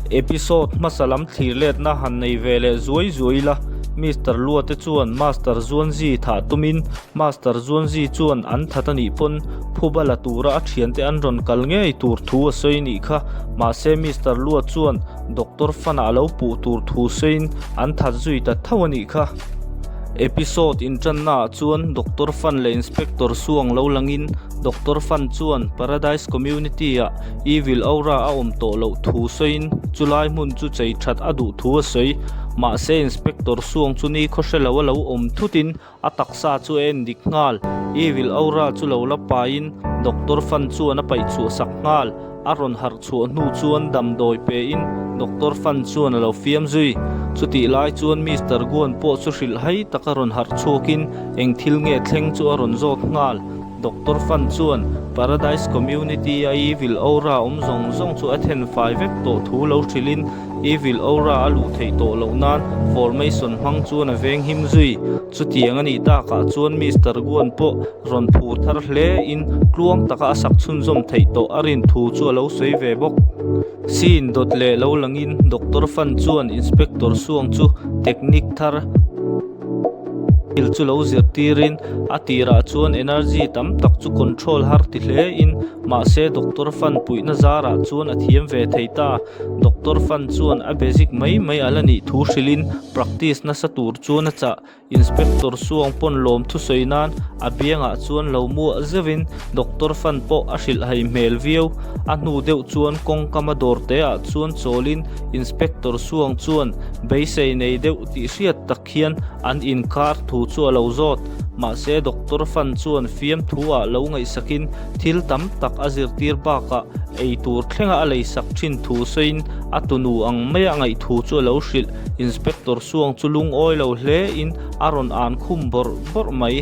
Episode hmasa lam thlir letna han nei ve leh zuai zuai ila, Mister Lua te chuan Master Zuanzi thah tumin Master Zuanzi chuan an that a nih pawn phuba la tura a thiante an rawn kal ngei tur thu a sawi nih kha. Mahse Mister Lua chuan Doctor Fana a lo puh tur thu sawiin an that zui ta tho a nih kha. Episode inṭannaah chuan Doctor Fan leh Inspector Suang lo langin Doctor Fan chuan Paradise Community-ah Evil Aura a awm tawh loh thu sawiin chulai hmun chu chei that a duh thu a sawi. Mahse Inspector Suang chu ni khaw hre lo a lo awm thutin a taksa chu a en dik nghal. Evil Aura chu lo la paiin Doctor Fan chuan a paih chhuah sak nghal. A rawn harh chhuah hnu chuan damdawi pein Doctor Fan chuan a lo fiam zui. Chutih lai chuan Mister Guan pawh chu hrilh hai taka rawn harh chhuakin eng thil nge thleng chu a rawn zawt nghal. Doctor Fan chuan Paradise Community a Evil Aura awm zawng zawng chu a then fai vek tawh thu lo hrilhin Evil Aura a luh theih tawh loh nan Formation hmang chuan a veng him zui. Chutiang a nih takah chuan Mister Guan pawh rawn phur thar hle in tluang taka a sak chhunzawm theih tawh a rin thu chu a lo sawi ve bawk. Scene dawt leh lo langin Doctor Fan chuan Inspector Suang chu technique thar thil chu lo zirtirin a tirah chuan energy tam tak chu control har ti hle in mahse Doctor Fan puihna zarah chuan a thiam ve thei ta. Doctor Fan chuan a basic mai mai a la nih thu hrilhin practice nasa tur chuan a chah. Inspector Suang pawn lawm thusawi nan a biangah chuan lo muah zeuhin Doctor Fan pawh a hrilh hai hmel viau. A hnu deuh chuan kawngkama dawr te ah chuan chawlin Inspector Suang chuan beisei nei deuh tih hriat tak hian an inkar thu chu a lo zawt. Mahse Doctor Fan chuan fiamthu ah lo ngaihsakin thil tam tak a zirtir bakah ei tur thlenga a leisak thin thu sawiin a tunu ang maia ngaih thu chu a lo hrilh. Inspector Suang chu lungawi lo hle in a rawn an khum bawrh bawrh mai.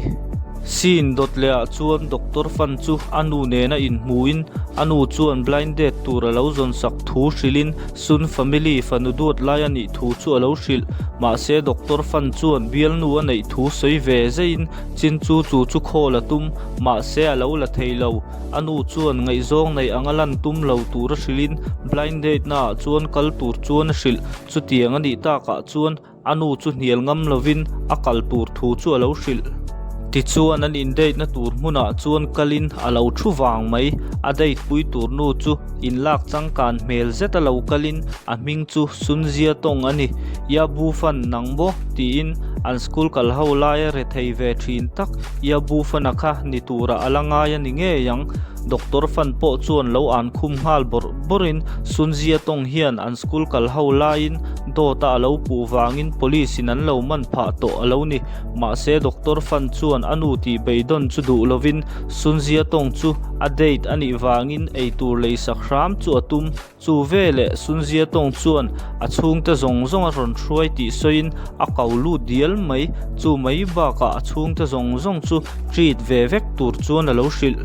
Scene dawt leh ah chuan Doctor Fan chu a nu nena inhmuin a nu chuan blind date tur a lo zawn sak thu hrilhin Sun family fanu duat lai a nih thu chu a lo hrilh. Mahse Doctor Fan chuan bialnu a neih thu sawi ve zeiin chin chu chu chu khawl a tum. Mahse a lo la thei lo. A nu chuan ngaihzawng neih anga lan tum lo tur a hrilhin blind date naah chuan kal tur chuan a hrilh. Chutiang a nih takah chuan a nu chu hnial ngam lovin a kal tur thu chu a lo hrilh. Tichuan an in date na tur hmunah chuan kalin a lo thu vang mai. A date pui tur nu chu inlak changkan hmel zet a lo kalin a hming chu Sunzia tawng a ni. Ya Bu Fan nang maw? tiin an school kal ho laia rethei ve thin tak Ya Bu Fan-a kha ni turah a la ngai a ni ngei ang. Doctor Fan pawh chuan lo an khum nghal bawrh bawrhin Sunzia tawng hian an school kal ho laiin dawta a lo puh vangin police in an lo man phah tawh a lo ni. Mahse Doctor Fan chuan a nu tih beidawn chu duh lovin Sunzia tawng chu a date a nih vangin eitur leisak hram chu a tum. Chu veleh Sunzia tawng chuan a chhungte zawng zawng a rawn hruai tih sawiin a ko lut dial mai. Chu mai bakah a chhungte zawng zawng chu treat ve vek tur chuan a lo hrilh.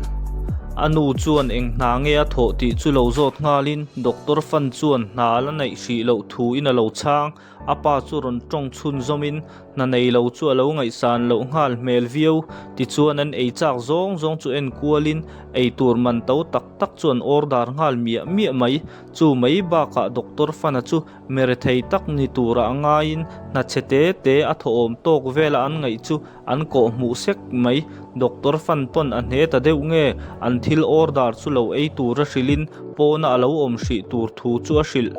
A nu chuan eng hna nge a thawh tih chu lo zawt nghalin Doctor Fan chuan hna a la neih hrih loh thuin a lo chhang. A pa chu rawn tawng chhunzawmin hna nei lo chu a lo ngaihsan loh nghal hmel viau. Tichuan an ei chak zawng zawng chu en kualin ei tur man to tak tak chu an order nghal miah miah mai. Chu mai bakah Doctor Fana chu merethei tak ni tura a ngaiin hna chhe te te a thawhawm tawk vela an ngaih chu an kawh hmuh sek mai. Doctor Fan pawn a hne ta deuh nge an thil order chu lo ei tura hrilhin pawna a lo awm hrih tur thu chu a hrilh.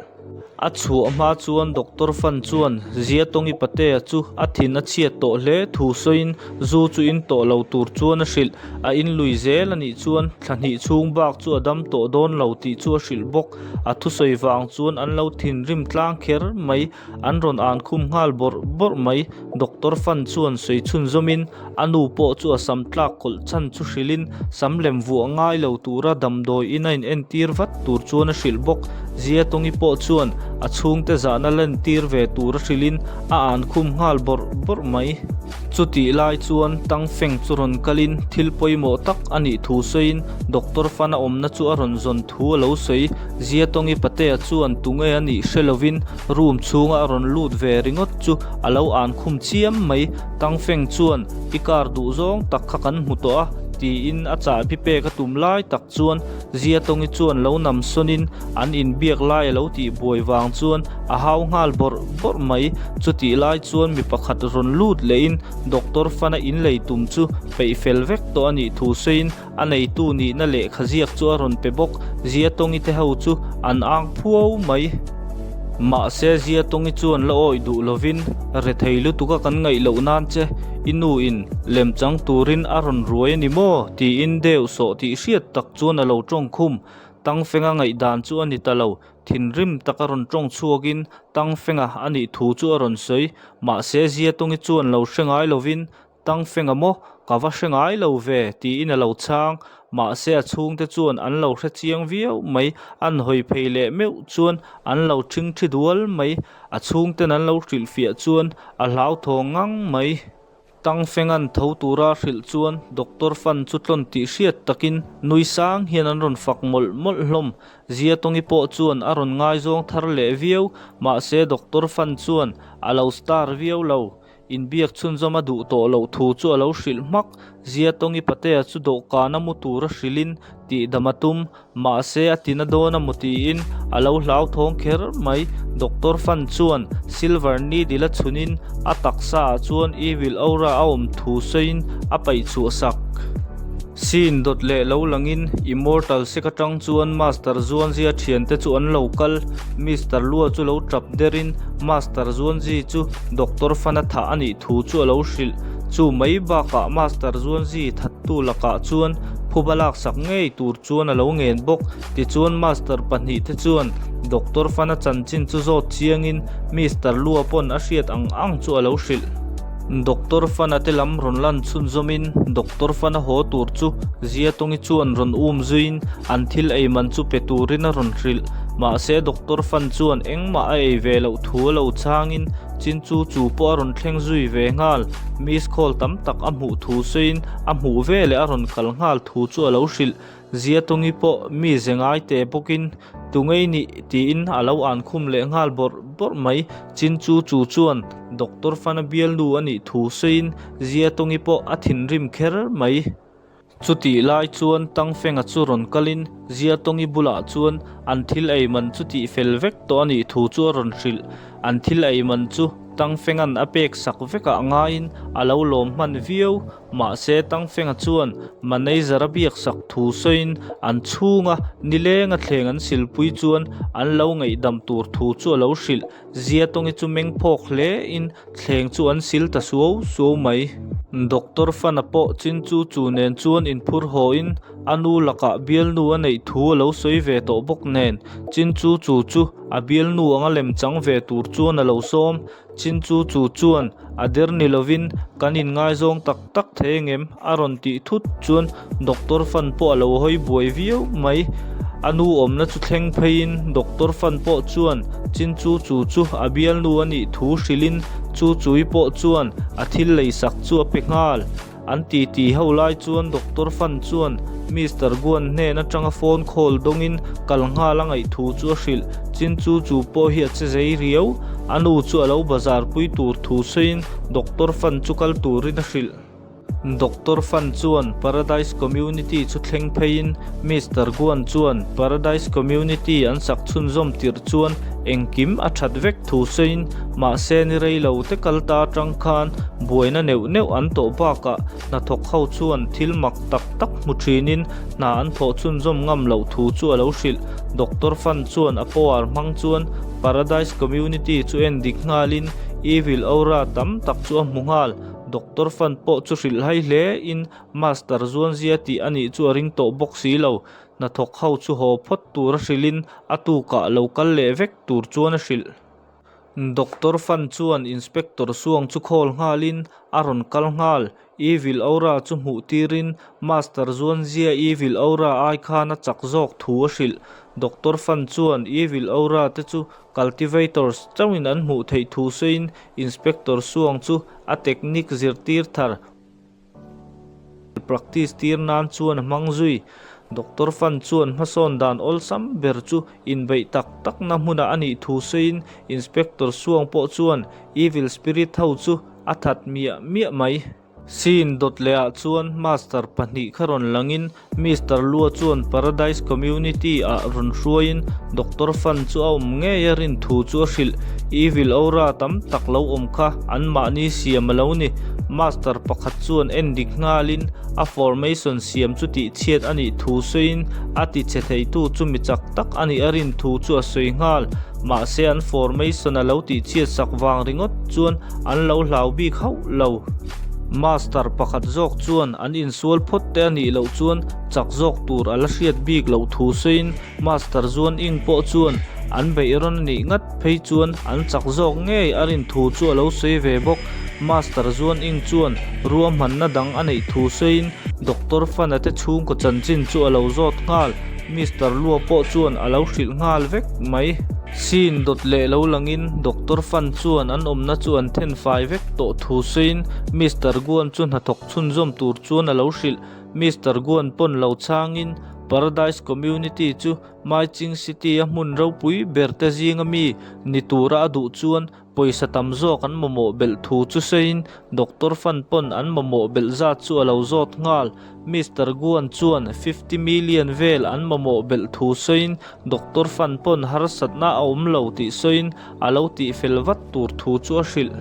A chhuah hma chuan Doctor Fan chuan Ziatongi Patea chu a thin a chhiat tawh hle thu sawiin zu chu in tawh lo tur chuan a hrilh. A in lui zel a nih chuan thla hnih chhung bak chu a dam tawh dawn lo tih chu a hrilh bawk. A thusawi vang chuan an lo thinrim tlang kher mai. An rawn an khum nghal bawrh bawrh mai. Doctor Fan chuan sawi chhunzawmin A nu pawh chu a sam tlak kawlh chhan chu hrilhin sam lem vuah ngai lo tura damdawi in a inentir vat tur chuan a hrilh bawk. Ziatongi pawh chuan a chhungte zahna lentir ve tura hrilhin a an khum nghal bawrh bawrh mai. Chutih lai chuan Tang Feng chu rawn kalin thil pawimawh tak a nih thu sawiin Doctor Fana awmna chu a rawn zawn thu a lo sawi. Ziatongi Patea chuan tunge a nih hre lovin room chhunga a rawn lut ve ringawt chu a lo an khum chiam mai. Tang Feng chuan, I car duh zawng tak kha kan hmu tawh a, tiin a chahbi pek a tum lai tak chuan Ziatongi chuan lo nam sawnin an inbiak lai a lo tih buai vang chuan a hau nghal bawrh bawrh mai. Chutih lai chuan mi pakhat rawn lut lehin Doctor Fana inlei tum chu peih fel vek tawh a nih thu sawiin A neitu nihna lehkha ziak chu a rawn pe bawk. Ziatongi te ho chu an ang phuau mai. Mahse Ziatongi chuan la awih duh lovin, Rethei lutuka kan ngaih loh nan che, i nu in lemchang turin a rawn ruai a ni maw? tiin deuh sawh tih hriat tak chuan a lo tawng khum. Tangfenga ngaihdan chu a ni ta lo. Thinrim taka rawn tawng chhuakin Tangfenga a nih thu chu a rawn sawi. Mahse Ziatongi chuan lo hre ngai lovin Tangfenga maw? Ka va hre ngai lo ve, tiin a lo chhang. Mahse a chhungte chuan an lo hre chiang viau mai. An hawi phei leh meuh chuan an lo ṭhing ṭhi dual mai. A chhungten an lo hrilhfiah chuan a hlauthawng ngang mai. Tangfenga'n tho tura hrilh chuan Doctor Fan chu tlawn tih hriat takin nui sang hian an rawn fak mawlh mawlh hlawm. Ziatongi pawh chuan a rawn ngaizawng thar leh viau. Mahse Doctor Fan chuan a lo star viau lo. Inbiak chhunzawm a duh tawh loh thu chu a lo hrilh hmak. Ziatongi Patea chu dawhkana mu tura hrilhin tihdam a tum, mahse a tina dawn a maw tiin a lo hlauthawng kher mai. Doctor Fan chuan Silver needle a chhunin a taksaah chuan evil aura a awm thu sawiin a paih chhuah sak. Scene dawt leh lo langin Immortal sek atang chuan Master Zuanzia thiante chu an lo kal. Mister Lua chu lo tap derin Master Zuanzi chu Doctor Fana thah a nih thu chu a lo hrilh. Chu mai bakah Master Zuanzi thattu lakah chuan phuba laksak ngei tur chuan a lo ngen bawk. Tichuan Master pahnihte chuan Doctor Fana chanchin chu zawt chiangin Mister Lua pawn a hriat ang ang chu a lo hrilh. Doctor Fana te lam rawn lan chhunzawmin Doctor Fana haw tur chu Ziatongi chuan rawn um zuiin an thil ei man chu pe turin a rawn hrilh. Mahse Doctor Fan chuan engmah a ei ve loh thu a lo chhangin chin chu chu pawh a rawn thleng zui ve nghal. Miss call tam tak a hmuh thu sawiin a hmuh veleh a rawn kal nghal thu chu a lo hrilh. Ziatongi pawh mi ze ngai teh bawkin Tungei nih tiin a lo an khum leh nghal bawrh bawrh mai. Chin chu chu chuan Doctor Fana bialnu a nih thu sawiin Ziatongi pawh a thinrim kher mai. Chutih lai chuan Tangfenga chu rawn kalin Ziatongi bulah chuan an thil ei man chu tih fel vek tawh a nih thu chu a rawn hrilh. An thil ei man chu Tangfenga'n a pek sak vekah ngaiin a lo lawm hman viau. Mahse, Tangfenga chuan manager a biak sak thu sawiin an chhunga nilenga thleng an silpui chuan an lo ngaihdam tur thu chu a lo hrilh. Ziatongi chu meng phawk hle in thleng chu an sil ta suau suau mai. Doctor Fana pawh chin chu chu nen chuan inphur haw in a nu lakah bialnu a neih thu a lo sawi ve tawh bawk nen chin chu chu chu a bialnu anga lem chang ve tur chuan a lo sawm. Chin chu chu chuan a der ni lovin kan inngaizawng tak tak thei engem a rawn tih thut chuan Doctor Fan pawh a lo hawi buai viau mai. A nu awmna chu thleng pheiin Doctor Fan pawh chuan Chin chu chu chu a bialnu a nih thu hrilhin chu chui pawh chuan a thil leisak chu a pe nghal. An titi ho lai chuan Doctor Fan chuan Mister Guan hnen atanga phone call dawngin kal nghal a ngaih thu chu a hrilh. Chin chu chu pawh hi a che zei riau. A nu chu a lo bazar pui tur thu sawiin Doctor Fan chu kal turin a hrilh. Doctor Fan chuan Paradise Community chu thleng pheiin Mister Guan chuan Paradise Community an sak chhunzawm tirh chuan engkim a that vek thu sawiin mahse ni rei lo te kal ta atang khan buaina neuh neuh an tawh bakah hnathawk ho chuan thil mak tak tak hmu thinin hna an thawh chhunzawm ngam loh thu chu a lo hrilh. Doctor Fan chuan a power hmang chuan Paradise Community chu en dik nghalin evil aura tam tak chu a hmu nghal. Doctor Fan pawh chu hrilhhai hle in Master Zuanzia tih a nih chu a ring tawh bawk si lo. Hnathawk ho chu haw phawt tur a hrilhin a tukah lo kal leh vek tur chuan a hrilh. Doctor Fan chuan Inspector Suang chu call nghalin a rawn kal nghal. Evil Aura chu hmuh tirin Master Zuanzia Evil Aura ai khan a chak zawk thu a hrilh. Doctor Fan chuan Evil Aura te chu Cultivators chauhin an hmuh theih thu sawiin Inspector Suang chu a technique zirtir thar Practice tir nan chuan a hmang zui. Doctor Fan chuan hmasawn dan awlsam ber chu inbeih tak takna hmunah a nih thu sawiin Inspector Suang pawh chuan Evil Spirit ho chu a that miah miah mai. Scene dawt leh ah chuan Master pahnih kha rawn langin Mister Lua chuan Paradise Community ah rawn hruaiin Doctor Fan chu a awm ngei a rin thu chu a hrilh. Evil aura tam tak lo awm kha an mahni siam a lo ni. Master pakhat chuan en dik nghalin a formation siam chu tihchhiat a nih thu sawiin a tichhe theitu chu mi chak tak a nih a rin thu chu a sawi nghal. Mahse an formation a lo tihchhiat sak vang ringawt chuan an lo hlau bik hauh lo. Master pakhat zawk chuan an insual phawt te a nih loh chuan chak zawk tur a la hriat bik loh thu sawiin Master Zuan Ing pawh chuan an beih rawn a nih ngat phei chuan an chak zawk ngei a rin thu chu a lo sawi ve bawk. Master Zuan Ing chuan ruahmanna dang a neih thu sawiin Doctor Fana te chhungkaw chanchin chu a lo zawt nghal. Mister Lua pawh chuan a lo hrilh nghal vek mai. Scene dawt leh lo langin Doctor Fan chuan an awmna chu an then fai vek tawh thu sawiin Mister Guan chu hnathawk chhunzawm tur chuan a lo hrilh. Mister Guan pawn lo chhangin Paradise Community chu Maiching City-a hmun ropui ber te zinga mi ni tura a duh chuan Pawisa tam zawk an mamawh belh thu chu sawiin Doctor Fan pawn an mamawh belh zat chu a lo zawt nghal. Mister Guan chuan 50 million vel an mamawh belh thu sawiin Doctor Fan pawn harsatna a awm lo tih sawiin a lo tihfel vat tur thu chu a hrilh.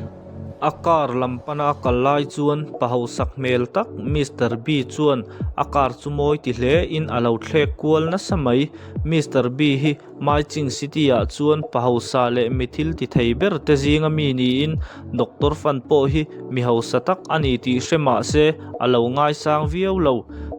A car lam pana a kal lai chuan pa hausak hmel tak Mister B chuan a car chu mawi ti hle in a lo thlek kual nasa mai. Mister B hi Maiching City-ah chuan pa hausa leh mi thil ti thei ber te zinga mi niin Doctor Fan pawh hi mi hausa tak a ni tih hre mah se a lo ngaisang viau lo.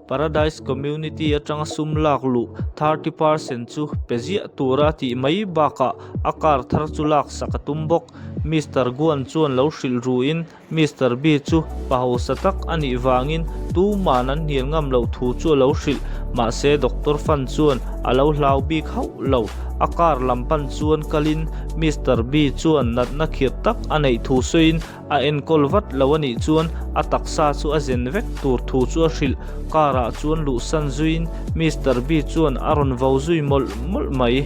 Paradise Community atanga sum lak luh 30% chu pe ziah tura tih mai bakah a car thar chu laksak a tum bawk. Mister Guan chuan lo hrilh ruin Mister B chu pa hausa tak a nih vangin tuman an hnial ngam loh thu chu a lo hrilh. Mahse Doctor Fan chuan a lo hlau bik hauh lo. A car lam pan chuan kalin Mister B chuan natna khirh tak a neih thu sawiin a enkawl vat lo a nih chuan a taksa chu a zen vek tur thu chu a hrilh. Car ah chuan luhsan zuiin Mister B chuan a rawn vo zui mawlh mawlh mai.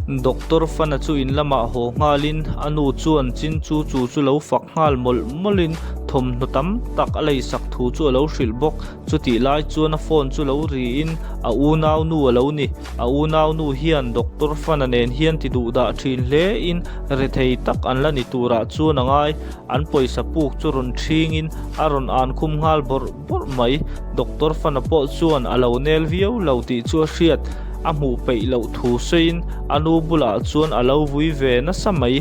Doctor Fana chu in lamah haw nghalin a nu chuan chin chu chu chu lo fak nghal mawlh mawlhin thawmhnaw tam tak a leisak thu chu a lo hrilh bawk. Chutih lai chuan a phone chu lo riin a unau nu a lo ni. A unau nu hian Doctor Fana nen hian ti duh dah thin hle in rethei tak an la ni turah chuan a ngai. An pawisa puk chu rawn thingin a rawn an khum nghal bawrh bawrh mai. Doctor Fana pawh chuan a lo nel viau lo tih chu a hriat. A hmuh peih loh thu sawiin a nu bulah chuan a lo vui ve nasa mai.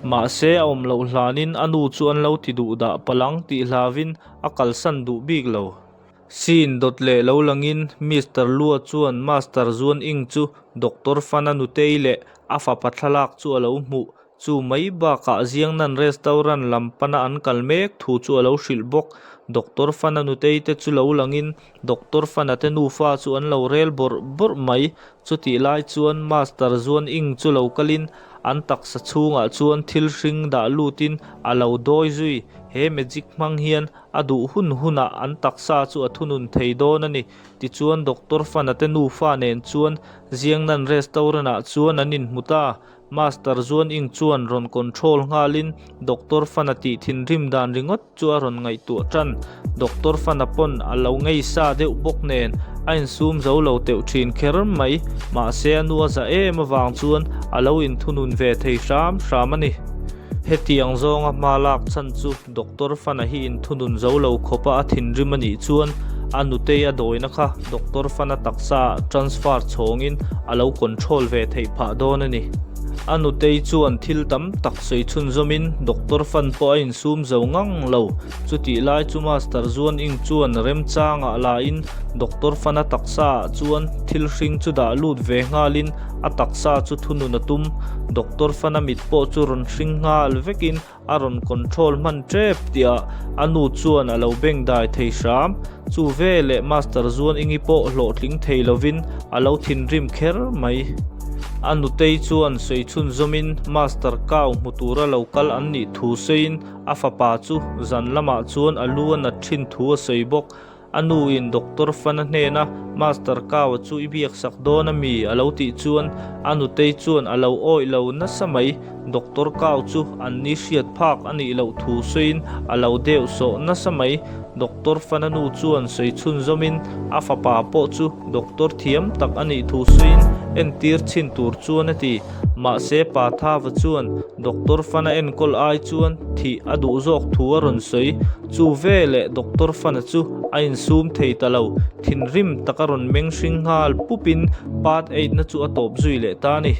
Mahse a awm loh hlanin a nu chu an lo ti duh dah palang tih hlavin a kalsan duh bik lo. Scene dawt leh lo langin Mister Lua chuan Master Zuan Ing chu Doctor Fana nutei leh a fapa thlalak chu a lo hmuh. Chu mai bakah Ziangnan Restaurant lam pana an kal mek thu chu a lo hrilh bawk. Doctor Fana nutei te chu lo langin Doctor Fana te nufa chu an lo rel bawrh bawrh mai. Chutih lai chuan Master Zuan Ing chu lo kalin an taksa chhungah chuan thil hring dah lutin a lo dawi zui. He magic hmang hian a duh hun hunah an taksa chu a thunun thei dawn a ni. Tichuan Doctor Fana te nufa nen chuan Ziangnan Restaurant ah chuan an inhmu ta. Master Zuan Ing chuan rawn control nghalin Doctor Fana tih thinrim dan ringawt chu a rawn ngaihtuah tan. Doctor Fana pawn a lo ngei sa deuh bawk nen a insum zo lo teuh thin kher mai. Mahse a nu a za em avang chuan a lo inthunun ve thei hram hram a ni. Hetiang zawnga hma lak chhan chu Doctor Fana hi inthunun zo lo khawpa a thinrim a nih chuan a nutei a dawina kha Doctor Fana taksa ah transfer chhawngin a lo control ve theih phah dawn a ni. A nutei chuan thil tam tak sawi chhunzawmin Doctor Fan pawh a insum zo ngang lo. Chutih lai chu Master Zuan Ing chuan remchangah lain Doctor Fana taksa ah chuan thil hring chu dah lut ve nghalin a taksa chu thunun a tum. Doctor Fana mit pawh chu rawn hring nghal vekin A rawn control hman tep tihah a nu chuan a lo beng dai thei hram. Chu veleh Master Zuan Ingi pawh hlawhtling thei lovin a lo thinrim kher mai. A nutei chuan sawi chhunzawmin Master Kau hmu tura lo kal an nih thu sawiin a fapa chu zan lamah chuan a lu a nat thin thu a sawi bawk. A nu in Doctor Fana hnena Master Kaua chu i biak sak dawn a mi? a lo tih chuan a nutei chuan a lo awih lo nasa mai. Doctor Kau chu an ni hriat phak a nih loh thu sawiin a lo deuh sawh nasa mai. Doctor Fana nu chuan sawi chhunzawmin a fapa pawh chu doctor thiam tak a nih thu sawiin entir chhin tur chuan a ti. Mahse Pa Thava chuan Doctor Fana enkawl ai chuan thih a duh zawk thu a rawn sawi. Chu veleh Doctor Fana chu a insum thei ta lo. Thinrim taka rawn meng hring nghal pupin part eitna chu a tawp zui leh ta a ni.